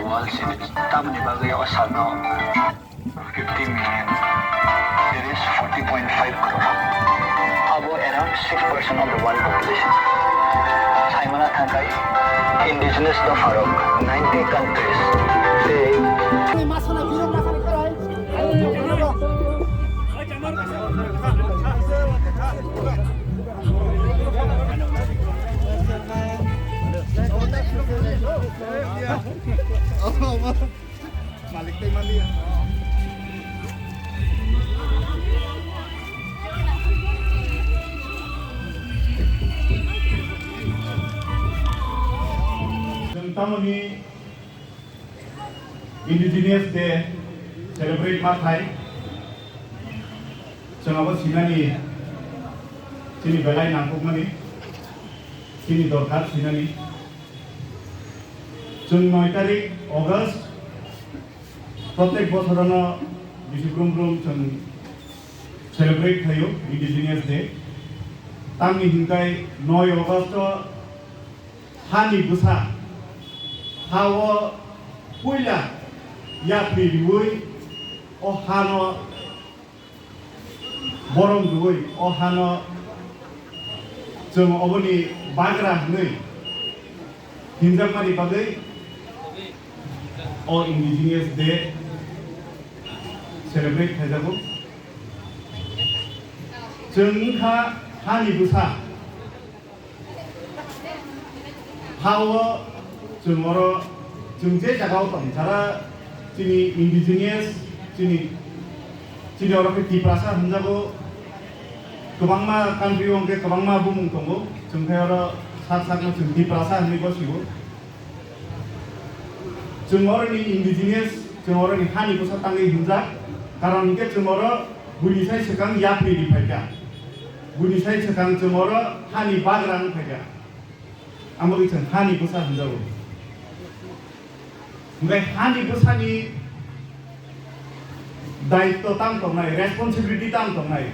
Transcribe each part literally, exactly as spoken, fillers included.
World Cities. Tamni bagwi o salno fifty million. There is forty point five crore. Abo around six percent of the world population. Saimana thangkai indigenous dopharok ninety countries. Tei Malik tei malik. Chwng tamoni Indigenous Day celebrate ma khai, chwng abo sinani chini belai nangkukmani, chini dorkar sinani. Chwng noi tarik August, protek bosorono bisi brum brum chwng celebrate khaio Indigenous Day. Tamni hinkai noi August o hani bwsa, ha o puila yapri riui o hano borom rwui o hano chwng oboni bagra hwnwi hinjakmani bagwi o Indigenous Day celebrate khaijago. Chwng wngkha hani bwsa. Ha o chwng oro, chwng je jaga o tong, jara chini indigenous, chini, chini oro khe Tiprasa hwnjago, kwbangma country o hwnkhe kwbangma bumung tongo, chwng khe oro sak sakno chwng Tiprasa hwnwi bo sio. Chwng oroni indigenous, chwng oroni hani bwsa tangwi hwnjak, karon hwnkhe chwng oro buini sai swkang yapri ri phaikha, buini sai swkang chwng oro hani bagra wng phaikha. Amo khe chwng hani bwsa hwnjago. Hwnkhe hani bwsani daitto tamo tongnai, responsibility tamo tongnai,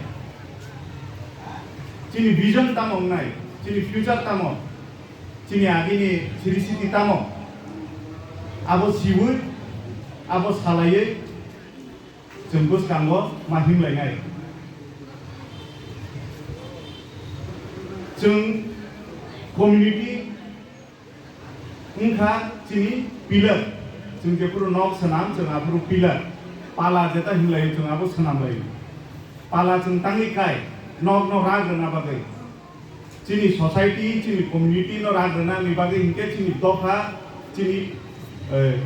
chini vision tamo wngnai, chini future tamo, chini agini siri siti tamo, abo siwi, abo salaiwi, chwng bwskango ma himlainai. Chwng community wngkha chini pillar. Chwng jephuru nok swnam, chwng aphuru pillar. Pala jeta himlaio, chwng abo swnamlaio. Pala chwng tangwi kai, nokno rak rwna bagwi. Chini society, chini community no rak rwna ni bagwi hinkhe chini dopha, chini, eh,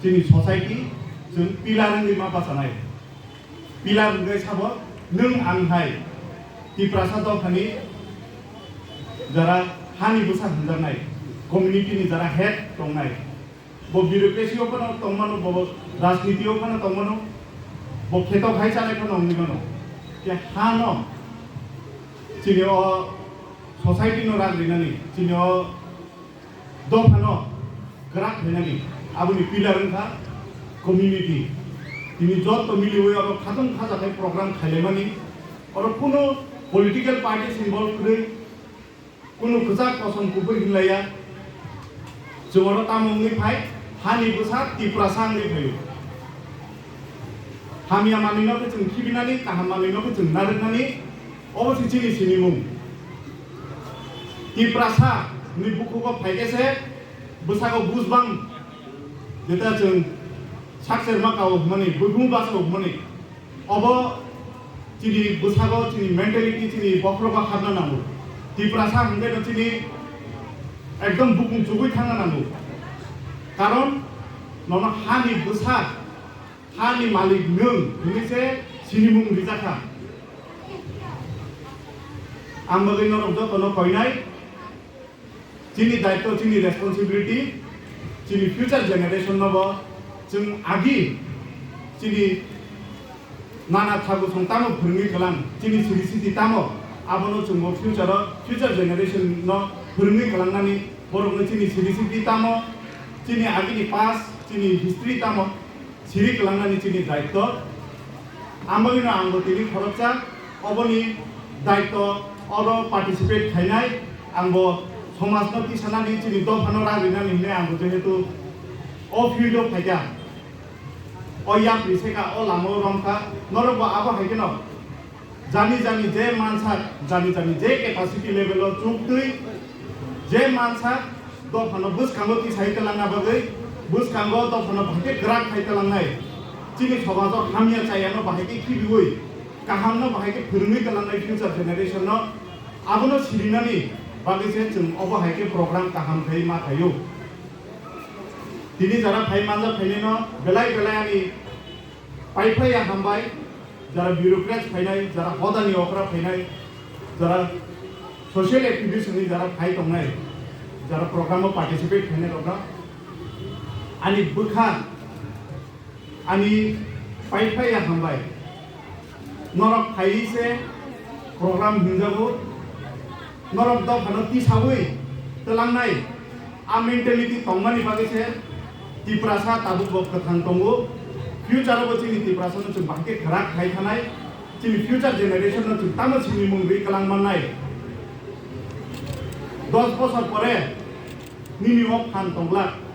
chini society chwng pillar wngwi ma bachanai. Pillar wngwi sabo nwng ang hai Tiprasa dophani jara hani bwsa hwnjaknai, community ni jara head tongnai. Bo bureaucracy o phano tongmano, bo rajniti o phano tongmano, bo kheto khai chanai phano wngwi mano. Khe hano chini o society no rak rinani, chini o dophano kwrak khainani, aboni pillar wngkha community. Tini joto miliwi oro khatung khajakhai program khailaimani, oro kuno political parties involve kwrwi, kunu kwchak kosom kubui hinlaiya. Chwng oro tamo wngwi phai, hani bwsa Tiprasa wngwi phaio. Hamya manwino khe chwng khibinani, kaham manwino khe chwng narwknani, obo se chini sinimung. Tiprasa ni bukhugo phaikhe se bwsago bujbang, jeta chwng sakcherma kao hwnmani, buiphung basa hwnmani. Obo chini bwsago, chini mentality, chini bokhorogo habna nango. Tiprasa hwnkhe no chini ekdom bukung chugui thangna nango. Karon nono hani bwsa, hani malik nwng hwnwi se sinimung rijakha. Ang bagwi norok jotono koinai. Chini daitto, chini responsibility, chini future generation no bo chwng agi chini nana thagu song tamo phwrwngwi kwlang, chini siri siti tamo, abono chwngbo future o, future generation no phwrwngwi kwlangnani borokno chini siri siti tamo, chini agini past, chini history tamo, siri kwlangnani chini daitto. Ang bagwino angbo tini khoroksa oboni daitto oro participate khainai, angbo somajno tisanani chini dophano rang rinani hinwi angbo jehetu O field o phaikha, o yapri seka, o lama o romkha, norok bo abo hai kheno jani jani je mansak, jani jani je capacity level o chuktwi je mansak, dophano bwskango tisai twlangna bagwi, bwskango dophano bahai khe kwrak khai twlangnai, chini somajo hamya chayano bahai khe khibiwi, kahamno bahai khe phwrwngwi twlangnai future generation no, abono sirinani bagwi se chwng obo hai khe program kaham khai ma khaio. Tini jara phai manjak phainaino belai belai ani pai phai ya hambai, jara bureaucrats phainai, jara hodani okra phainai, jara social activist ni jara phai tongnai, jara program o participate phainai rokno ani bwkha ani pai phai ya hambai. Norok phaiwi se program hinjago, norok dophano tisawi twlangnai a mentality tongmani bagwi se Tiprasa tabuk bo kwthang tongo. Future o bo chini Tiprasa no chwng bahai khe kwrak khai thanai, chini future generation no chwng tamo sini mung rwi kwlang mannai. Dos bosor pore nini o phan tongla.